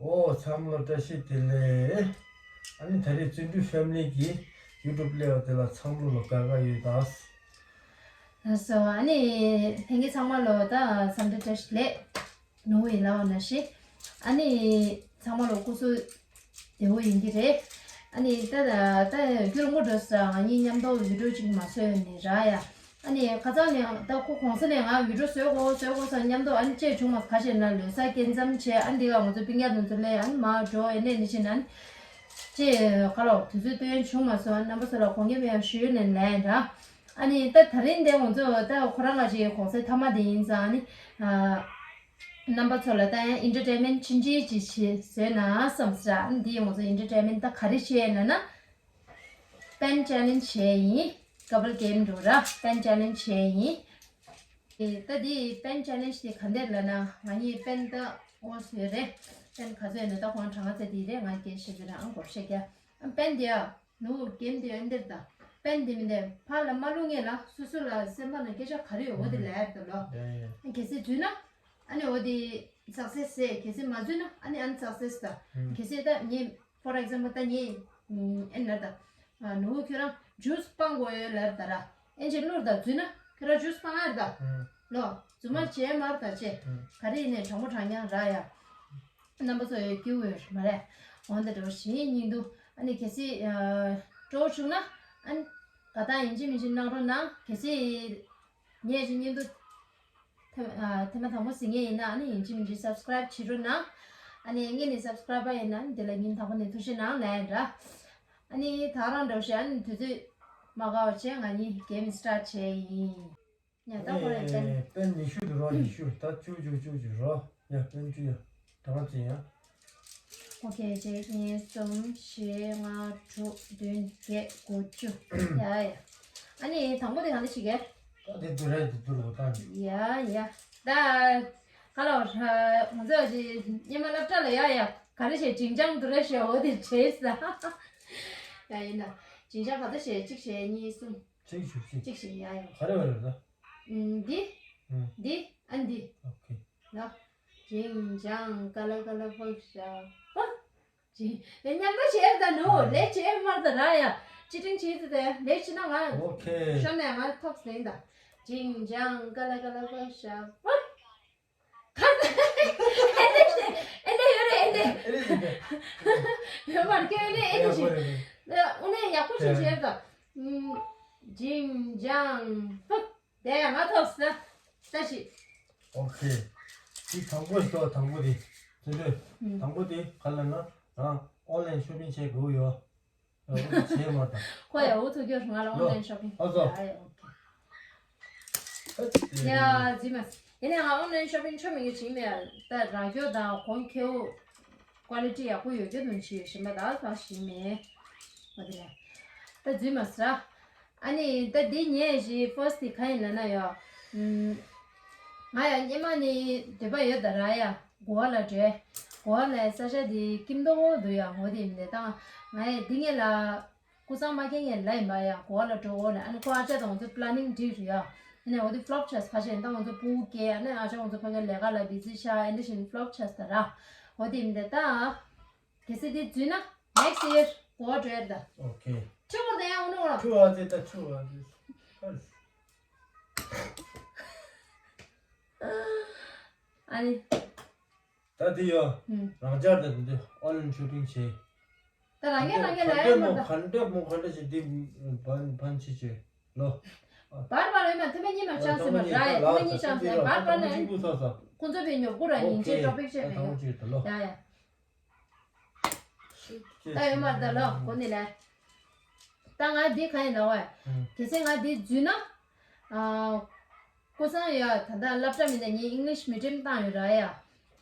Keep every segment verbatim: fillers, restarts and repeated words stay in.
ཨོ་ཚང་མ་ལ་བཀྲ་ཤིས་བདེ་ལེགས། ཨ་ནི་ད་རེས་བརྩོན་འགྲུས་ཕེ་མི་ལི་གི་ཡུ་ཊུབ་སླེབས་པ་དེ་ལ་ཚང་མ་ལ་དགའ་དགའ་ཡོད་ད། ལགས་སོ། ཨ་ནི་ལྷན་རྒྱས་ཚང་མ་ལ་ད་འཚམས་འདྲི་བཀྲ་ཤིས་བདེ་ལེགས། ནོར་བུ་ཡིན་ལབ་པ་ནང་བཞིན། ཨ་ནི་ཚང་མ་ལ་སྐུ་གཟུགས་བདེ་པོ་ཡིན་གྱི་རེད། ཨ་ནི་ད་ད་ད་རྒྱུན་རིང་པོ་འགྲོ་ས་ང་གཉིས་མཉམ་དུ་བི་ཌིའོ་གཅིག་མ་བཟོས་ནས་རག་ཡ། ཨ་ནི་ཁ་སང་ནས་ད་ཁོ་གོང་ས་ནས་ང་བི་ཌིའོ་བཟོས་གོ་བཟོས་གོ་ཟེར་མཉམ་དུ། ཨ་ནི་ཅེས་བྱུང་མ་ཁ་ཤས་ན་ལོས་ས་སྐྱེ་མཚམས་བྱས། ཨ་ནི་འདི་ག་ང་ཚོ་སྤུན་ཀྱག་དེ་ཚོ་ལས་ཨ་ནི་མ་འགྲོ་ཨེ་ནས་ནི་བྱས་ན་ཨ་ནི་ཅེས་ག་ལོ་དུས་ཚོད་སྟོན་བྱུང་མ་སོང་། ཨ་ནི་རྣམ་པ་ཚོ་ལ་དགོངས་འགལ་མེད་ཡང་ཞུས་ནས་ལན་ར། ཨ་ནི་ད་ད་རིང་འདི་ང་ཚོ་ད་ཁོ་རང་ང་ཅིག་གོང་ས་མཐའ་མ་དེ་ཡིན་ཙང་ཨ་ནི། རྣམ་པ་ཚོ་ལ་ད་ཡང་ཨེན་ཊར་ཊེན་མེན་ཊི་ཆུང་ཆུང་ཅིག་བྱེད་བཟོས་ན་བསམ་ས། འདི་ཡོངས་སུ་ཨེན་ཊར་ཊེན་མེན་ཊི་ད་ག་རེ་བྱེད་ན་ན། པེན་ཅེ་ལེན་ཇི་བྱས་ཡིན། ཀ་པལ་གེམ་འགྲོ་ར་པེན་ཅེ་ལེན་ཇི་བྱས་ཡིན། ཨེ་ད་འདི་པེན་ཅེ་ལེན་ཇི་དེ་ག་འདྲ་ལབ་ན་ང་གཉིས་པེན་ད་འོ་བཟོས་རེད། པེན་ག་ཚོད་ཡོད་ན་ད་ཁོང་གྲངས་ཚད་དེ་རེད། ང་སྐད་བཤད་ཀྱི་ར་ཨང་གོ་བཤད་ཀྱ་ཨང་པེན་དེ་ཨ། ནུ་རྒན་དེ་ཨེ་འདིར་དང་པེན་དེ་མི་འདེ་ཕ་ལ་མ་ལུ་ངེ་ལ་སུ་སུ་ལ་སེམས་པ་ན་སྐད་ཆ་ག་རེ་ཡོད་འོ་དེ་ལབ་ཡ་རེད་ད་ལོ། གལ་སྲིད་འཛུལ་ན་ཨ་ནི་འོ་དེ་སག་སེ་སི་ཟེར། གལ་སྲིད་མ་འཛུལ་ན་ཨ་ནི་ཨ་ནི་སག་སེ་སི་ད། གལ་སྲིད་ད་ངེ་for example ད་ངེ་ཨེ་ན་ད་ནུ་ཁྱོད་རང་ཇུས་སྤང་དགོས་ཡོད་ལབ་ད་ར། ཨེ་འཇེ་ལུར་ད་འཛུལ་ན་ཁྱོད་རང་ཇུས་སྤང་ཨ་རེད་ད་ལོ། རྫུན་མ་བྱས་མར་ད་བྱས་ག་རེ་ཡིན་ནས་དྲང་པོ་དྲང་རྐྱང་རག་ཡ། རྣམ་པ་ཚོ་ཡོད་སྐྱིད་པོ་ཡོད་མ་རེད། འོན་ཏེ་འགྲོ་བཞིན་སྙིང་སྡུག་ཨ་ནི་གལ་སྲིད་སྤྲོ་བྱུང་ན་ཨ་ནི་དགའ་ཐང་ཡིན་གཅིག་མིན་གཅིག་གནང་རོགས་གནང་། གལ་སྲིད་ངས་ཅིག་སྙིང་སྡུག་ཐེ་ཐེ་མ་དང་པོ་ཟིན་ངེས་ཡིན་ན་ཨ་ནི་ཡིན་གཅིག་མིན་གཅིག་སབ་སི་ཀ་རའིབ་བྱེད་རོགས་གནང་། ཨ་ནི་ངས་ནི་སབ་སི་ཀ་རའིབ་པ་ཡིན་ན་ཨ་ནི་དེ་ལ་ཉིན་དང་པོ་ནས་ཐུགས་རྗེ་གནང་ལན་ར། ཨ་ནི་ད་རང་འགྲོ་བཞིན་ཨ་ནི་དུས་ཚོད་མ་འགོར་བ་བྱས་ང་གཉིས་གེམ་སི་ཊར་ཊི་བྱས་ཡིན། ཡ་ད་ཁོ་རང་ཅན། པེན་ཉི་ཤུ་དུ་རོ་ཉི་ཤུ་ད་བཅུ་བཅུ་བཅུ་བཅུ་རོ། ཡ་པེན་བཅུ་ཡ་གྲངས་ཅན་ཡ། ཨོ་ཁེ་གཅིག་གཉིས་གསུམ་བཞི་ལྔ་དྲུག་བདུན་བརྒྱད་དགུ་བཅུ། ཡ་ཡ། ཨ་ནི་དང་པོ་དེ་གང་དུ་ཞིག་གས། ད་དེ་དུ་རེད་དུ་དུ་རོ་ད། ཡ་ཡ། ད་ག་ལ་ང་ཚོ་ཞིག་སྙེ་མ་སློབ་གྲྭ་ལ་ཡ་ཡ་ག་རེ་བྱས་ཅིང་ཅང་དུ་རེ་ཞེས་འོ་དེ་བྱས་ས། ཡ་ཡིན་ན་ཅིང་ཅང་ག་ཚོད་བྱས་གཅིག་བྱས་གཉིས་གསུམ། གཅིག་བྱས་གཅིག་གཅིག་བྱས་ཡ་ཡ། ག་རེ་བ་རེད་ད། འདི། འདི། ཨ་འདི། ཨོ་ཁེ། ལ། ཅིང་ཅང་ཀ་ལ་ཀ་ལ་ཕག་ཤ་པ། ཅིང་། ལས་མཉམ་པོ་བྱས་ད་ནོ་ལས་བྱས་མར་ད་ར་ཡ། ཅི་ཏིང་བྱས་ད་དེ་ལས་བྱས་ན་ང་། ཨོ་ཁེ། ཤོར་ནས་ང་ཐོབ་ཟིན་ད། ཅིང་ཅང་ཀ་ལ་ཀ་ལ་ཕག་ཤ་པ། ཁ་ས། ཨེ་ལས་ཨེ་ལས་ཡོད་རེད་ཨེ་ལས། ཨེ་ལས་ཡོད་རེད། ཡོད་མར་ཁེ་ཨེ་ལས་ཨེ་ལས་ཞིག་ཨུ་ནས་ཡག་པོ་ཅིག་བྱས་ད། ཅིང་ཅང་པ། དེ་ང་ཐོབ་ས། ས་ཞིག་ཨོ་ཁེ། དེ་དང་པོ་ཞིག་ཏོ་དང་པོ་དེ། དེ་འདྲ། དང་པོ་དེ་ག་ལ་ན་རང་ཨོན་ལན་ཤོ་པིང་བྱེད་དགོས་ཡོད། ཨོ་བྱེད་མ་ད། ཁོ་ཡ་འུ་ཐུག་རྒྱུ་ང་ལ་ཨོན་ལན་ཤོ་པིང་། ཨ་ཙོ། ཨ་ཡ་ཨོ་ཁེ། ཡ་ཛི་མ། ཡིན་ནའང་ཨོན་ལན་ཤོ་པིང་ཆོ་མི་གི་བྱིན་མེད་ད་རང་སྐྱོ་དང་གོང་ཁེའུ། ཀོ་ལི་ཊི་ཡག་པོ་ཡོད་རྒྱུ་དོན་ཆེ་ཞིམ་པ་དག་ཚང་ཞིམ་མེད། འོ་དེ་ལས། ད་འཛུལ་མ་ཟ། ཨ་ནི་ད་འདི་ཉེ་ཞིག་ཕོ་སི་ཊི་ག་ཡིན་ལབ་ན་ཡོ། ང་ཡང་སྙེ་མ་ནི་འདོད་པ་ཡོད་ད་ར་ཡ། གོ་བ་ལ་འགྲོ། གོ་བ་ལ་ས་ཆ་དེ་ཀིམ་མདོག་འདུག་ཡ། འོ་དེ་མི་འདི་ད་ང་ཡ་འདི་ངེད་ལ། ཀུ་སང་མ་ཁེ་ངེད་ལ་ཡིན་པ་ཡ་གོ་བ་ལ་འགྲོ་འོ་ལ། ཨ་ནི་ཁོ་ཨ་ཅག་དང་ང་ཚོ་པི་ལ་ནིང་འགྲིག་རེད་ཡ། ཨ་ནི་འོ་དེ་ཕི་ལོབ་ཆགས་ཁ་ཤས་ད་ང་ཚོ་སྤུ་གུ་སྐྱེ་ཨ་ནི་ཨ་ཅག་ང་ཚོ་ཕ་གི་ལས་ཀ་ལ་བི་ཟི་ཆགས་ཨ་འདི་བཞིན་ཕི་ལོབ་ཆགས་ད་ར། འོ་དེ་མི་འདི་ད། གལ་སྲིད་དེ་འཛུལ་ན་next year གོ་བ་འགྲོ་ཡ་རེད་ད། ཨོ་ཁེ། ཁྱོད་བར་དུ་ཡང་འོ་ནོ་ར། ཁྱོད་བར་དུ་ད་ཁྱོད་བར་དུ། ཨ་ནི། ད་དེ་ཡོ། ཨུམ། རང་ཅག་ད་དེ་འདི་ཨོན་ལན་ཤོ་པིང་བྱེད། ད་རང་ཉིད་རང་ཉིད་ལ་ཡང་མ་ད། ག་འདྲ་མོ་ག་འདྲ་ཞིག་འདི་བན་བན་ཆི་ཆི་ལོ། བར་བར་ཡོད་མ་ཐུ་མེ་གཉིས་མ་ཆགས་སེ་མ་ར་ཡ་ཐུ་མེ་གཉིས་ཆགས་སེ་བར་བར་ན་ཡང་ཁོང་ཚོ་བེ་ཉོ་གུ་ར་ཉིན་ཅི་འགྲོ་པེག་ཆེ་བེ་ཉོ། ཡ་ཡ། ད་ཡོད་མ་ད་ལོ་གོ་ནི་ལ། ད་ང་འདི་ག་ཡིན་ལབ་བས། གལ་སྲིད་ང་འདི་འཛུལ་ན། ཀོ་སང་ཡ་ད་ལྟ་སློབ་གྲྭ་མི་འདི་ངས་ཨིང་ལིཤ་མི་ཌི་ཡམ་བཏང་ཡོད་ར་ཡ།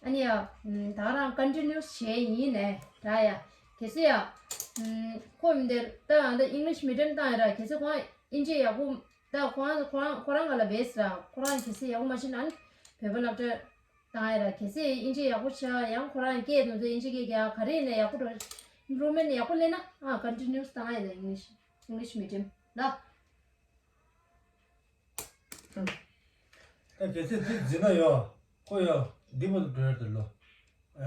ཨ་ནི་ཡ། ད་རང་ཀོན་ཊི་ནིའུ་སི་བྱས་ཡིན་ནས་ར་ཡ། གལ་སྲིད་ཡ། ཁོ་མི་འདི་ད་ང་ད་ཨིང་ལིཤ་མི་ཌི་ཡམ་བཏང་ཡོད་ར། གལ་སྲིད་ཁོང་ཨིན་ཇི་ཡག་པོ། ད་ཁོ་རང་ཁོ་རང་ཁོ་རང་ག་ལ་བས་ར། ཁོ་རང་གལ་སྲིད་ཡག་པོ་མ་ཤེས་ན་ནི་བོད་པ་སློབ་གྲྭ་བཏང་ཡ་ར། གལ་སྲིད་ཨིན་ཇི་ཡག་པོ་ཤེས་ཡང་ཁོ་རང་སྐད་དུ་ཚོ་ཨིན་ཇི་སྐད་རྒྱག་ག་རེ་ཡིན་ན་ཡག་པོ་འགྲོ། ཨིམ་པུ་རུབ་མེན་ཊི་ཡག་པོ་སླེབས་ན་ཨ་ཀོན་ཊི་ནིའུ་སི་བཏང་ཡ་ར། ཨིང་ལིཤ་ཨིང་ལིཤ་མི་ཌི་ཡམ་ལ། ད་གལ་སྲིད་འདི་འཛིན་ན་ཡོ། ཁོ་ཡོ་འདི་མོ་འགྲོ་ཡ་དེ་ལོ། དེ་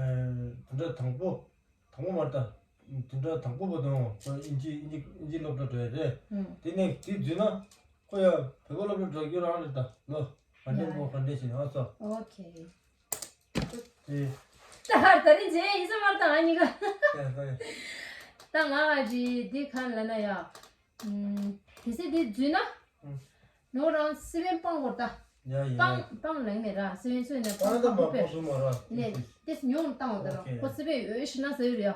འདྲ་དང་པོ། དང་པོ་མ་རེད་ད། དེ་འདྲ་དང་པོ་བ་དང་ཁོ་དབྱིན་ཇི་དབྱིན་ཇི་དབྱིན་ཇི་སློབ་གྲྭ་འགྲོ་ཡ་རེད། ཨུམ། དེ་ནས་དེ་འཛུལ་ན་ཁོ་ཡ་བོད་པ་སློབ་གྲྭ་འགྲོ་རྒྱུ་རང་རེད་ད། ལོ་ག་འདྲ་ཡ་པོ་ག་འདྲ་ཞིག་ཨ་ཙོ། ཨོ་ཁེ། དེ། ད་ད་རིང་མཇལ་ཡིན་ས་མ་རེད་ད་ང་གཉིས་ཀ། ཡ་ད་ཡ། ད་ང་ཨ་ཅི་འདི་གང་ལ་ན་ཡ། ཨུམ། གལ་སྲིད་འདི་འཛུལ་ན། ཨུམ། ནོ་རང་སི་པན་སྤང་བོར་ད། ཡ་ཡ། སྤང་སྤང་ལེང་མེད་ར་སི་པན་སོན་ནས་སྤང་སྤང་ད་མ་ཁུག་པས། སྤང་སོ་མ་ར། ལས་ཏེས་ཉུང་བཏང་བ་ད་ར། ཨོ་ཁེ། ཁོ་སི་པན་འོས་ཤི་ན་ཟེར་ཡོད་རེད་ཡ།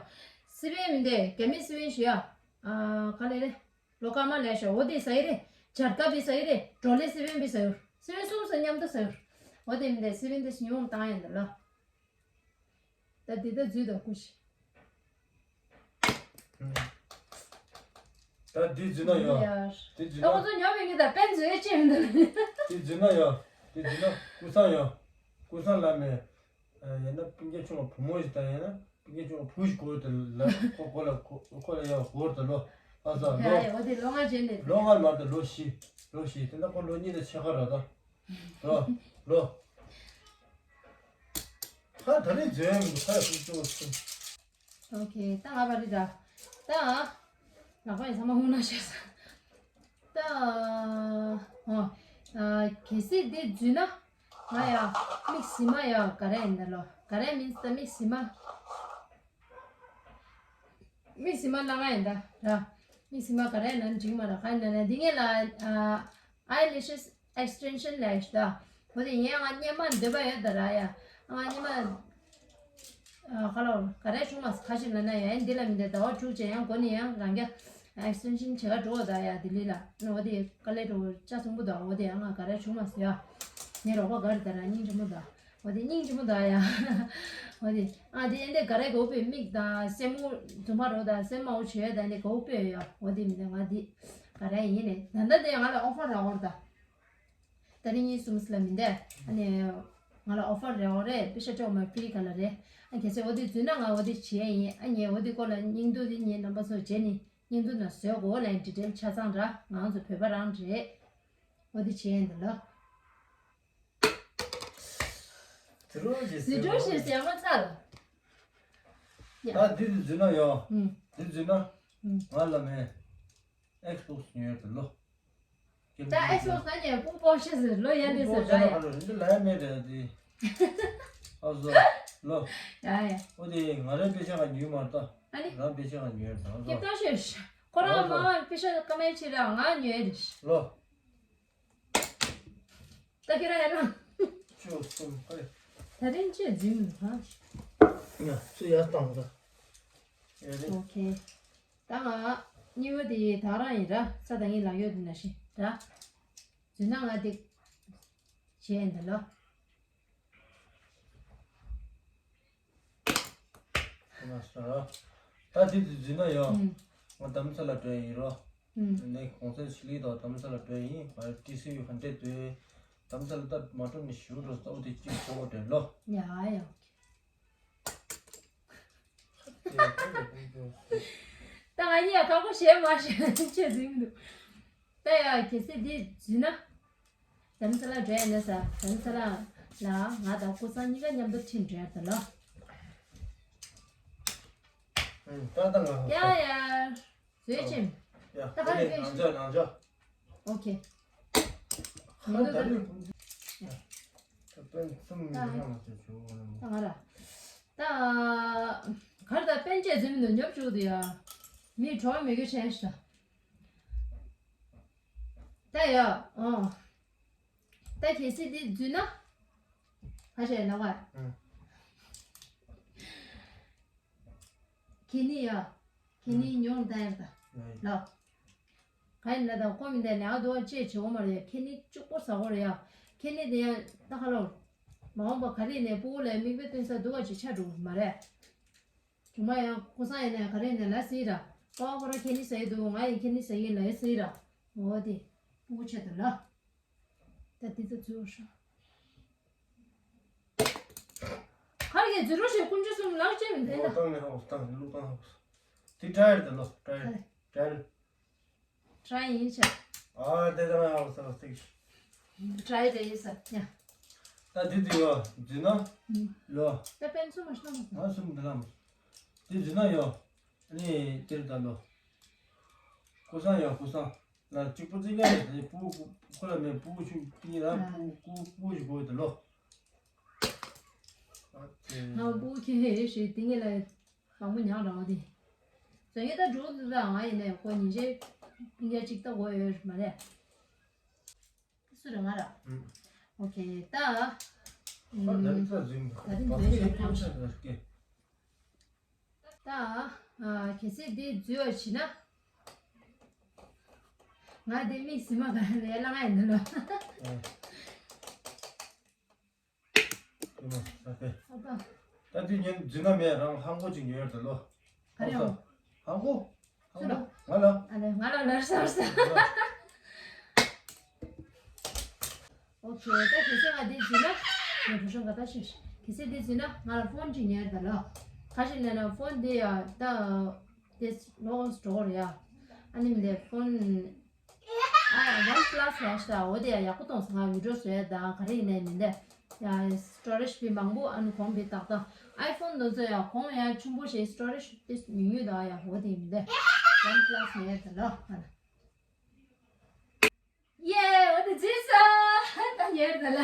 སི་པན་མི་འདས་རྒྱ་མི་སི་པན་ཞུ་ཡ། ཨ་ག་ལེ་རེད། ལོ་ཀ་མ་ལས་ཤོ་འོ་དེ་ཟ་ཡི་རེད། ཇར་ཀ་བི་ཟ་ཡི་རེད། གྲོ་ལེ་སི་པན་བི་ཟ་ཡོད། སི་པན་གསུམ་ཟ་མཉམ་དུ་ཟ་ཡོད། འོ་དེ་མི་འདས་སི་པན་ཏེས་ཉུང་བཏང་ཡ་འདི་ལ། ད་འདི་ད་འཛུལ་དང་ཀུ་ཤི། ད་འདི་འཛུལ་ན་ཡོད། ཡ། འདི་འཛུལ་ད་ཁོ་ན། ཚོ་ཉོ་བའི་ངེད་ད་པན་འཛུལ་ཡ་ཅི་མི་འདུག་འདི་འཛུལ་ན་ཡོད། འདི་འཛུལ་ན་ཀུ་སང་ཡོད། ཀུ་སང་ལ་མེད། ཡིན་ན་སྤུན་ཀྱག་ཆུང་བ་བུ་མོ་ཞིག་དང་ཡིན་ན་སྤུན་ཀྱག་ཆུང་བ་བུ་ཞིག་གོ་ཡོད་དེ་ལ་ཁོ་ཁོ་ལ་ཁོ་ཁོ་ལ་ཡོད་གོ་བར་དུ་ལོ། ཨ་ས་ཡ་ལོ། ཡ་འོ་དེ་ལོ་ལྔ་རྗེས་ནས། ལོ་ལྔ་མ་དུ་ལོ་བཞི། ལོ་བཞི་དེ་ན་ཁོ་ལོ་གཉིས་དང་ཕྱེད་ཀ་ར་ད། ལོ། ལོ། ཧ་ད་རེས་འཛོལ་ཡ་མི་འདུག་ཧ་ཧུ་ཅོ་ཅོ། ཨོ་ཁེ། ད་ང་བ་རི་ར། ད་ལག་པ་ཡི་ཚང་མ་ཧུ་ན་ཤེས་ས། ད་ཨོ་ཨ་གལ་སྲིད་འདི་འཛུལ་ན་ང་ཡ་མིག་ཟི་མ་ཡ་ག་རེ་ཡིན་ད་ལོ། ག་རེ་མིན་ད་མིག་ཟི་མ། མིག་ཟི་མ་ལ་ང་ཡིན་ད་ར། མིག་ཟི་མ་ག་རེ་ན་འགྲིག་མ་ར་ག་ཡིན་ན་ན་འདི་ངེད་ལ་ཨ་ཨའི་ལེ་ཤེས། ཨེགས་ཊེན་ཤན་ལས་ཤིག་ད། འོ་དེ་ཡང་ང་སྙེ་མ་འདོད་པ་ཡོད་ད་ར་ཡ། ང་སྙེ་མ། ཨ་ཁ་ལོ་ག་རེ་བྱུང་མ་ཁ་ཤས་ལ་ན་ཡ་ཡིན་འདི་ལ་མི་འདོད་ཟླ་བ་དྲུག་ཅན་ཡང་སྒོ་ནས་ཡང་རང་རྒྱ་ཨེགས་ཊེན་ཤན་བྱེད་ག་འགྲོ་ད་ཡ་ལྡི་ལི་ལ། འོ་དེ་དཀའ་ལས་འགྲོ་ཅག་ཚོང་པོ་ད་འོ་དེ་ཡང་ང་ག་རེ་བྱུང་མ་སོ་ཡ། ངའི་རོགས་པ་ག་རེ་ད་ར་སྙིང་རྗེ་མོ་ད། འོ་དེ་སྙིང་རྗེ་མོ་ད་ཡ། འོ་དེ་ཨ་དེ་ཨེ་འདི་ག་རེ་གོ་པའི་མིག་ད་སེན་མོ་འཛུམ་པ་རོ་ད་སེན་མ་འོ་བྱོས་ད་ཨེ་འདི་གོ་པའི་ཡ་འོ་དེ་མི་འདོད་ང་དེ་ག་རེ་ཡིན་ནས་ད་ད་དེ་ང་ལ་ཨོ་ཕར་ར་འོར་ད། ད་རིང་གཉིས་གསུམ་ལ་མི་འདས། ཨ་ནི་ང་ལ་ཨོ་ཕར་རེ་འོ་རེ་པེ་ཤ་ཅོག་མ་ཕི་ག་ལ་རེ། ཨ་གལ་སྲིད་འོ་དེ་འཛུལ་ན་ང་འོ་དེ་བྱེད་ཡ་ཡིན། ཨ་ངས་འོ་དེ་སྐོར་ལ་སྙིང་བསྡུས་དེ་ངས་རྣམ་པ་ཚོ་བྱས་ནས་སྙིང་བསྡུས་ན་བཟོས་གོ་ལ་ཡིན་ཌི་ཊེལ་ཆ་ཚང་འདྲ་ང་ཚོ་བོད་པ་རང་རེད། འོ་དེ་བྱེད་ཡ་འདི་ལ། དེ་རོ་ཞེས་ཟེར་དེ་རོ་ཞེས་ཟེར་མ་ཚར་ལ། ཡ། ད་འདི་དེ་འཛུལ་ན་ཡོང་། ཨུམ། འདི་འཛུལ་ན། ཨུམ། ང་ལ་མེད། ཨེགས་སི་བོག་སི་ཉོས་ཡོད་དེ་ལོ། ད་ཨེགས་སི་བོག་སི་ད་ཉོས་པོ་པོ་ཤེས་ཟེར་ལོ་ཡ་འདི་ཟེར་ད་ཡ། འདི་ལ་ཡ་མེད་རེད་དེ། ཨ་བཟོ། ལོ། ཡ་ཡ། ཨོ་དེ་ང་རའི་པེ་ཤ་ག་ཉོས་མ་ད། ཨ་ནི། རང་པེ་ཤ་ག་ཉོས་ད་ཨ་བཟོ། སྐྱིད་ཏོ་ཤོད། ཁོ་རང་ཨ་བཟོ། མ་པེ་ཤ་ཀ་མེད་ཆེ་ར་ང་ཉོས་རེད། ལོ། ད་ཁྱེད་རང་ཡ་རང་། ཅོ་སུམ་ཧེ། ད་རིང་ཅི་འཛིན་ཧ། ཡ་སུ་ཡ་བཏང་ད། ཡ་རེད། ཨོ་ཁེ། ད་ང་གཉིས་པ་དེ་ད་རང་ཡིན་ར་ས་ད་ངའི་ལག་ཡོད་དེ་ན་ཤི་ར། འཛུལ་ན་ང་དེ་བྱས་འདི་ལོ། ང་ས་ར། ད་དེ་དུ་འཛུལ་ན་ཡང་། ཨུམ། ང་དམ་ས་ལ་འགྲོ་ཡ་ཡིན་རོ། ཨུམ། ནས་གོང་ཚད་ཆི་ལི་དང་དམ་ས་ལ་འགྲོ་ཡ་ཡིན། ང་ཏི་སི་ཡུ་ཧན་ཏེ་དུ། དམ་ས་ལ་ད་མ་འགྲོ་ནི་ཞུ་འགྲོ་ས་འོ་དེ་གཅིག་ཆོག་འགྲོ་ལོ། ཡ་ཡ། ད་ང་གཉིས་ཡ་ཁག་པོ་བྱས་མ་བྱས་ཆེ་ཟིན་འདུག་ད་ཡ་གལ་སྲིད་འདི་འཛུལ་ན། དམ་ས་ལ་འགྲོ་ཡ་ན་ས་དམ་ས་ལ་ལ་ང་དང་ཀུ་སང་གཉིས་ཀ་མཉམ་དུ་ཁྲིད་འགྲོ་ཡ་ད་ལོ། ཨུམ། ད་ད་ང་ཡ་ཡ། བཟོས་ཅིམ། ཡ། ད་ག་རེ་ནང་ཆ་ནང་ཆ། ཨོ་ཁེ། ཧ་ད་རེ་ཀུན། ད་པན་སུམ་མི་ཡང་མ་ཆ་ཆུ་བོ་ནམ། ད་ང་ར། ད་གར་ད་པན་ཅེ་ཟིན་མི་འདུག་ཉོབ་བཅུག་དུ་ཡ། མི་གྲོགས་མི་གི་ཆེན་ཤ། ད་ཡ། ཨོ། ད་གལ་སྲིད་འདི་འཛུལ་ན། ཧ་ཤེས་ལ་བ། ཨུ། ཁེ་ནི་ཡ། ཁེ་ནི་ཉོང་ད་ཡར་ད། ཡ་ཡ། ལ། ག་ཡིན་ན་ད་ཁོ་མི་འདས་ནས་ཨ་དོ་ཅེས་བྱེད་འོ་མ་རེད་ཡ། ཁེ་ནི་གཅིག་པོ་ཟ་གོ་རེད་ཡ། ཁེ་ནི་དེ་ཡང་ད་ཁ་ལོ། མ་འོངས་པ་ག་རེ་ནས་སྤུ་གུ་ལ་མིག་དཔེ་སྟོན་ས་འདུག་ག་ཅིག་ཆ་འགྲོ་གི་མ་རེད། ཇུ་མ་ཡང་ཀུ་སང་ཡིན་ན་ག་རེ་ནས་ལ་སི་ར། ཀ་བ་ཁོ་ར་ཁེ་ནི་ཟ་ཡི་འདུག་ང་ཡི་ཁེ་ནི་ཟ་ཡི་ལ་ཡི་སི་ར། འོ་དེ། སྤུ་གུ་ཆེད་དུ་ལ། ད་འདི་ཚོ་འཛུལ་ཤོག་ཁར་གྱི་འཛུལ་རོགས་ཞེས་ཀུན་སྤྱོད་གསུམ་ལག་ཅེས་མི་འཐེན་ལོ་ད། བཏང་ནས་ཧོ་བཏང་ལུག་བཏང་ཧོ། དེ་ཏྲའི་དེ་ལོ་ཏྲའི་ཏྲའི། ཏྲའི་ཡིན་ཆ། ཨ་དེ་ད་ཧོ་ས་སྟིག་ཏྲའི་དེ་ཡིན་ས་ཡ། ད་འདི་འདི་ཡོ་འཛིན་ན་ལོ། ད་པན་སུ་མ་ཤི་ན་མ་སུ། ང་སུམ་འདི་ལ་མ་སུ། འདི་འཛིན་ན་ཡོ། ཨ་ནི་དེར་ད་ལོ། ཀུ་སང་ཡོ་ཀུ་སང་། ལ་གཅིག་པུ་ཙི་ཀ་ཡོ། ད་ནི་སྤུ་གུ་ཁོ་ལ་མེད། སྤུ་གུ་ཆུང་ཏིང་ལ་སྤུ་གུ་སྤུ་གུ་ཞིག་གོ་ད་ལོ། ང་སྤུ་གུ་ཁྱེད་ཧེ་ཧེ་ཞིག་ཏིང་ལ་མང་པོ་ཉག་འདྲ་བ་དེ། བཟོ་ངེས་ད་འགྲོ་འདུག་ད་ང་ཡིན་ནས་ཁོ་ཉིན་ཤས་ཏིང་ཡ་གཅིག་ལྟ་དགོས་ཡོད་མ་རེད། སུ་རེད། ང་ར། ཨུམ། ཨོ་ཁེ། ད། ཨ་ད་རིང་ཚ་ཟིན་ད་རིང་བཟོས་ཤིག་ཕམ་ཤ་ཟ་སྐད། ད། ཨ་གལ་སྲིད་འདི་འཛུལ་བ་བྱིན་ན། ང་འདི་མིག་ཟིན་མ་ག་རེ་ལ་ང་ཡིན་ནོ། ཨ། ཨ་ད་དུས་ཉན་འཛུལ་ན་མེད། རང་ཧང་གོ་ཅིག་ཉོས་ཡོད་ད་ལོ། ག་རེ་ཧང་གོ། ཧང་གོ། སུ་ལ། ང་ལ། ཨ་ལེ་ང་ལ་ལར་སར་ས། ཨོ་ཁེ། ད་གལ་སྲིད་ང་འདི་འཛུལ་ན། ངས་བུ་ཆུང་ག་ད་ཤེས། གལ་སྲིད་འདི་འཛུལ་ན་ང་ལ་ཕོན་ཅིག་ཉོས་ད་ལོ། ག་ཞིག་ལས་ན་ཕོན་འདི་ཡ་ད། འདི་ལོག་སི་འགྲོ་རེད་ཡ། ཨ་ནི་མི་འདི་ཕོན། ཨ་ཝན་པ་ལ་སི་ལ་ཤ་འོ་དེ་ཡ་ཡག་པོ་གཏོང་སོང་། ང་བི་ཌི་ཡོ་བཟོ་ཡ་དང་ག་རེ་ཡིན་ནའི་མི་འདི་ཡ་སི་ཊོ་རེཇ་བི་མང་པོ། ཨ་ནི་གོང་བི་ཏག་ཏག་ཨའི་ཕོན་དེ་ཚོ་ཡ་གོང་ཡ་ཆུང་པོ་ཞིག་སི་ཊོ་རེཇ་དེ་ཉུང་ཉུང་དང་ཡ། འོ་དེ་མི་འདི་ཝན་པ་ལ་སི་ཉོས་ད་ལོ། ཨ་ལ། ཡེ། འོ་དེ་འཛུལ་སོང་། ད་ཉོས་ད་ལ།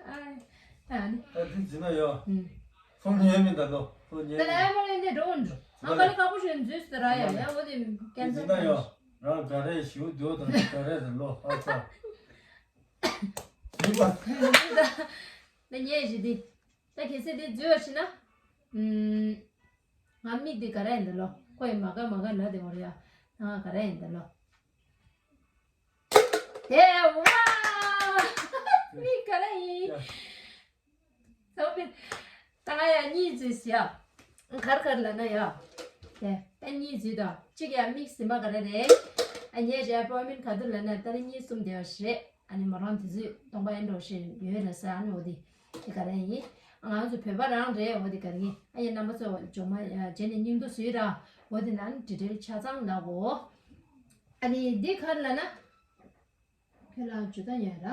ཨ་ནི། ད་འདི་འཛུལ་ན་ཡོ། ཨུམ། ཕོན་ཉོས་མིན་ད་ལོ། ཕོན་ཉོས་ད་ལ་མིན། ཨ་མ་ལེན་དེ་འགྲོ་འགྲོ། ཨ་ག་ལེ་ཁག་པོ་ཞིག་འཛུལ་སོང་ར་ཡ། ཡ་འོ་དེ་ཀན་སལ་འཛུལ་ན་ཡོ། རང་ག་རེ་ཞུ་འདོད་དང་ག་རེ་ད་ལོ། ཨ་ཙ། འཛུལ་པ། ད་ཉེས་ཞི་དེ། ད་གལ་སྲིད་དེ་འཛུལ་བ་ཕྱིན་ན། ཨུམ། ང་མིག་འདི་ག་རེ་ཡིན་ད་ལོ། ཁོ་ཡི་མ་ག་མ་ག་ལ་དེ་བོར་ཡ། ང་ག་རེ་ཡིན་ད་ལོ། དེ་ཝ། མིག་ག་རེ་ཡིན། ཡ། ཚང་མས། ད་ང་ཡ་གཉིས་འཛུལ་ཟེར་ཡ། གར་གར་ལ་ན་ཡ། དེ་ད་གཉིས་འཛུལ་དང་གཅིག་ཡ་མིག་ཟིན་པ་ག་རེ་རེད། ཨ་ཉེ་རེད། པོ་མིན་ག་དུ་ལ་ན་ད་ལི་གཉིས་གསུམ་དེ་བ་ཞེས། ཨ་ནི་མོ་རང་དེ་ཚོས་སྟོང་པ་ཡིན་འགྲོ་ཞེས་ཡོད་ལ་ས། ཨ་ནི་འོ་དེ་དེ་ག་རེ་ཡིན། ང་ཚོ་བོད་པ་རང་རེད། འོ་དེ་ག་རེ་ཡིན། ཨ་ཡ་རྣམ་པ་ཚོ་ཇོ་མ་རྗེས་ནས་སྙིང་དོ་བཟོས་ར། འོ་དེ་ན་ནི་དྲི་དྲིལ་ཆ་ཚང་ལ་འོ། ཨ་ནི་འདི་གར་ལ་ན། ཁྱོད་ལ་ཇུ་ད་ཉོས་ར།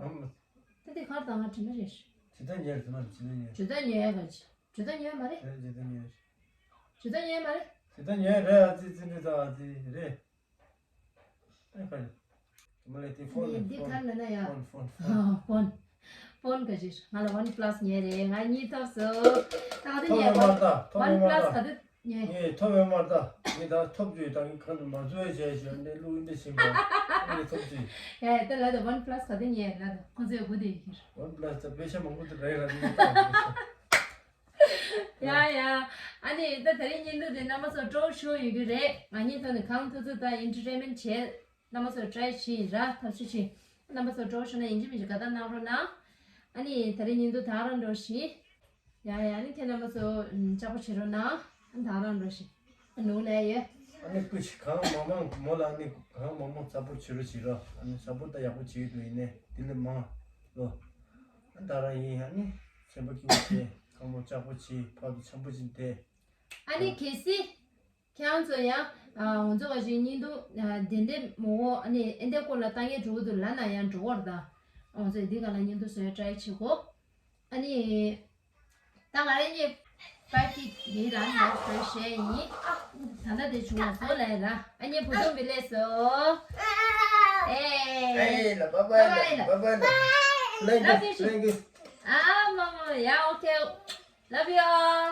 ཨམ། ད་འདི་གར་དང་ང་དྲི་མ་རེད། ཇུ་ད་ཉོས་རེད། དེ་མ་རེད། ཇུ་ད་ཉོས། ཇུ་ད་ཉོས་ག་ཅི། ཇུ་ད་ཉོས་མ་རེད། རེད། ཇུ་ད་ཉོས་རེད། ཇུ་ད་ཉོས་མ་རེད། ཇུ་ད་ཉོས་རེད། ཨ་ཙི་ཙི་འདི་ད་ཨ་ཙི་རེད། ཨེ་ཕ་ལེ། མ་ལེ་དེ་ཕོན་འདི་ཕོན་འདི་གར་ན་ན་ཡ། ཕོན་ཕོན་ཕོན། ཕོན། ཕོན་ག་ཅི། ང་ལ་ཝན་པ་ལ་སི་ཉོས་རེད། ང་གཉིས་ཐོབ་སོང་། ད་ག་དུས་ཐོབ་ཉོས་ཡོད་མ་རེད་ད། ཐོབ་ཝན་ཡོད་མ་པ་ལ་སི་རེད་ད། ག་དུས་ཉོས། ངས་ཐོབ་ཡོད་མ་རེད་ད། ངས་ད་ཐོབ་ཅིག་ད་ངས་གང་དུ་མ་བཟོས་བྱས་བྱས་འདི་ལུག་འདི་ཕྱིན་པ་ངས་ཐོབ་ཅིག་ཡ་ཡ། ད་ལ་ད་ཝན་པ་ལ་སི་ག་དུས་ཉོས་ལ་ད་ཁོ་ཚོས་སྒུག་བསྡད་ཡོད། ཝན་པ་ལ་སི་ད་པེ་ཤ་མང་པོ་དེ་རེད་ར། ངས་ད་ཡ་ཡ། ཨ་ནི་ད་དེ་རིང་བརྙན་ཐུང་དེ་རྣམ་པ་ཚོ་སྤྲོ་ཤོར་ཡོད་ཀྱི་རེད། ང་གཉིས་ཐོག་ནས་གང་ཐུབ་ཐུབ་ད་ཨེན་ཊར་ཊེན་མེན་ཊི་བྱས། རྣམ་པ་ཚོ་ཊ་རའི་བྱེད་ཡིན་ར། ཐབས་ཤེས་བྱེད། རྣམ་པ་ཚོ་སྤྲོ་བོ་ཤོར་ན་ཡིན་གཅིག་མིན་གཅིག་དགའ་རྟགས་གནང་རོགས་གནང་། ཨ་ནི་དེ་རིང་བརྙན་ཐུང་ད་རང་འགྲོ་བཞིན། ཡ་ཡ། ཨ་ནི་ཁྱེད་རྣམ་པ་ཚོ་ཨམ་ལྕགས་པོ་བྱེད་རོགས་གནང་། ཨ་ནི་ད་རང་འགྲོ་བཞིན། ཨ་ནུ་ལས་ཡོད། ཨ་ནི་ཀུ་ཤི་གང་མང་མང་མོ་ལ་ཨ་ནི་གང་མང་མང་ཚ་པོ་བྱེད་རོགས་བྱེད་རོགས། ཨ་ནི་ཚ་པོ་ད་ཡག་པོ་བྱེད་ཀྱི་འདུག་ཡིན་ནའི་དེ་ལས་མང་ལོ། ཨ་ད་རང་ཡིན། ཨ་ནི་ཚན་པ་སྐྱིད་པོ་བྱེད། གང་མང་ལྕགས་པོ་བྱེད། ཕར་དུ་འཆམ་པོ་བྱེད་དེ། ཨ་ནི་གལ་སྲིད། ཁྱེད་རང་ཚོ་ཡང་། ཨ་ང་ཚོ་ག་ཞིག་བརྙན་ཐུང་ཨ་དེ་འདྲས་མོ་ཨ་ནི་ཨེ་འདྲས་སྐོར་ལ་ལྟ་ངན་འགྲོ་གི་འདུག་ལབ་ན་ཡང་འགྲོ་བར་ད། ང་ཚོས་འདི་ག་ལ་བརྙན་ཐུང་བཟོས་ཊ་རའི་བྱེད་གོ། ཨ་ནི། ད་ང་རང་གཉིས་པར་ཊི་འདི་རང་ལ་བཟོས་བཤད་ཡིན། ད་ལྟ་དེ་བྱུང་བ་བཟོ་ལས་ར། ཨ་ནི་བུ་ཆུང་བི་ལས་སོ། ཨེ། ཨེ་ལ་བ་བ་ལ་བ་བ་ལ། ལེགས་ཀི་ལེགས་ཀི། ཨ་མ་མ་ཡ། ཨོ་ཁེ། Love you all.